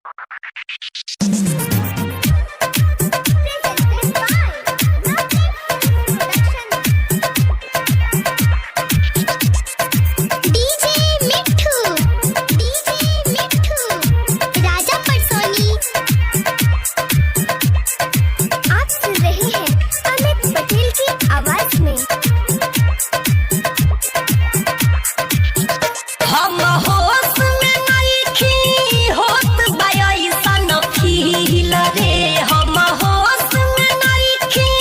DJ Mithu, DJ Mithu, Raja Parsoni. आप सुन रहे हैं अमित पटेल की आवाज में। हम होश में नइखी होत बा अइसन फील रे। हम होश में नइखी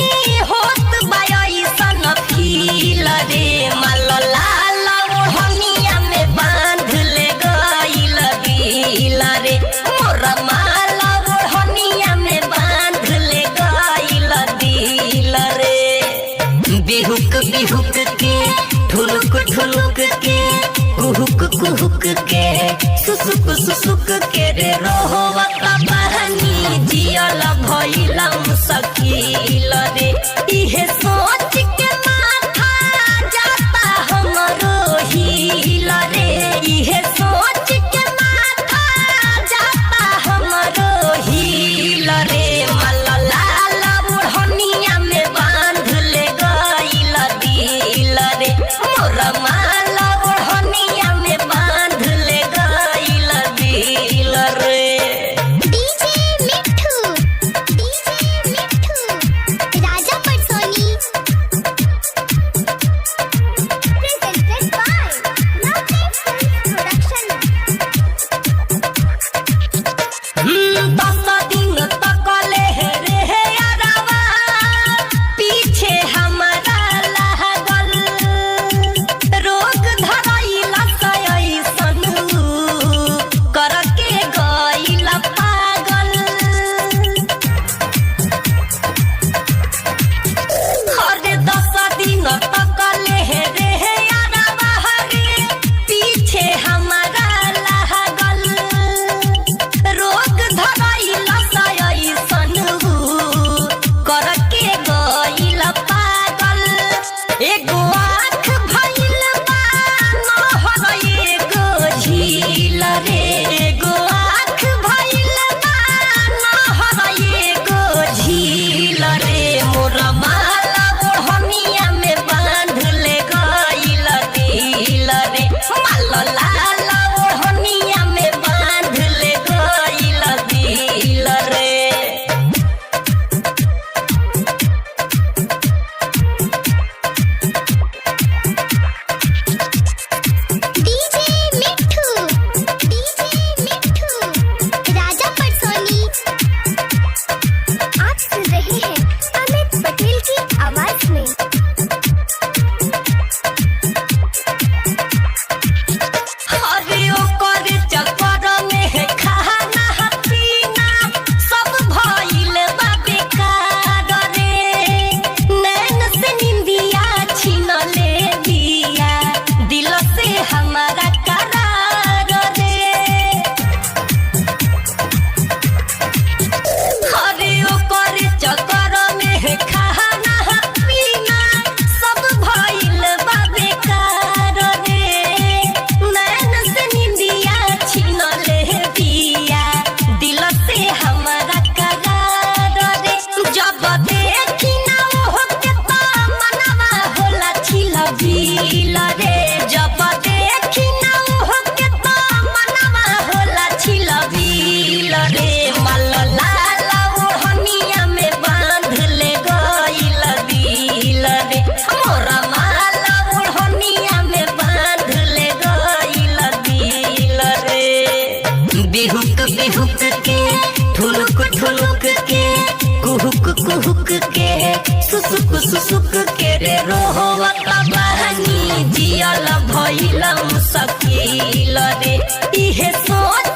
होत बा अइसन फील रे। माल लाल ओढ़निया में बांध ले गइल दिल रे। मोर माल ओढ़निया में बांध ले गइल दिल रे। बिहुक बिहुक के, ठुलुक ठुलुक के, कुहुक कुहुक के, सुसुक सुसुक के रे रोहवता बहनी जियल भइल मुसकिल रे। इहे सोच के माथा जाता हमरो हिल रे। इहे सोच के माथा जाता हमरो हिल रे। मल लाल ओढ़निया में बांध ले गइल दिल रे। मोर माल ओढ़निया में बांध ले गइल दिल रे। DJ Mithu, DJ Mithu, Raja Parsoni. Presented by Lovely Films Production. 10 दिन तक ले रे अरवा पीछे हमारा लागल, रोग धरैल ऐसन करके गइल पागल। अरे 10 दिन तक ले रे अरवा रे पीछे हमारा लागल, रोग धरैल ऐसन करके गइल पागल। एगो आँख भइल बा नहर एगो झील रे। एगो आँख भइल बा नहर एगो झील रे। मोर माला ओढ़निया में बांध ले गइल दिल रे। माल लाल ओढ़निया में बांध ले गइल दिल रे। DJ Mithu, DJ Mithu, Raja Parsoni. आप सुन रहे हैं अमित पटेल की आवाज में। अरे ओकर चक्कर में खाना पीना सब भइल बा बेकार रे। नैन से निंदिया छीन ले दिया, दिल से हमारा करार रे। अरे ओकर चक्कर में खाना पीना सब भइल बा बेकार रे। नैन से निंदिया छीन ले दिया, दिल से हमारा करार रे। जब देखी ना ओहो के त मनवा होला छिल बिल रे। जब देखी ना ओहो के त मनवा होला छिल बिल रे। मल लाल ओढ़निया में बांध ले गइल दिल रे। मोर माल ओढ़निया में बांध ले गइल दिल रे। बिहुक बिहुक के, ठुलुक ठुलुक के, कुहुक कुहुक के, सुसुक सुसुक के रे रोहवता बहनी जियल भइल मुसकिल रे। इहे सोच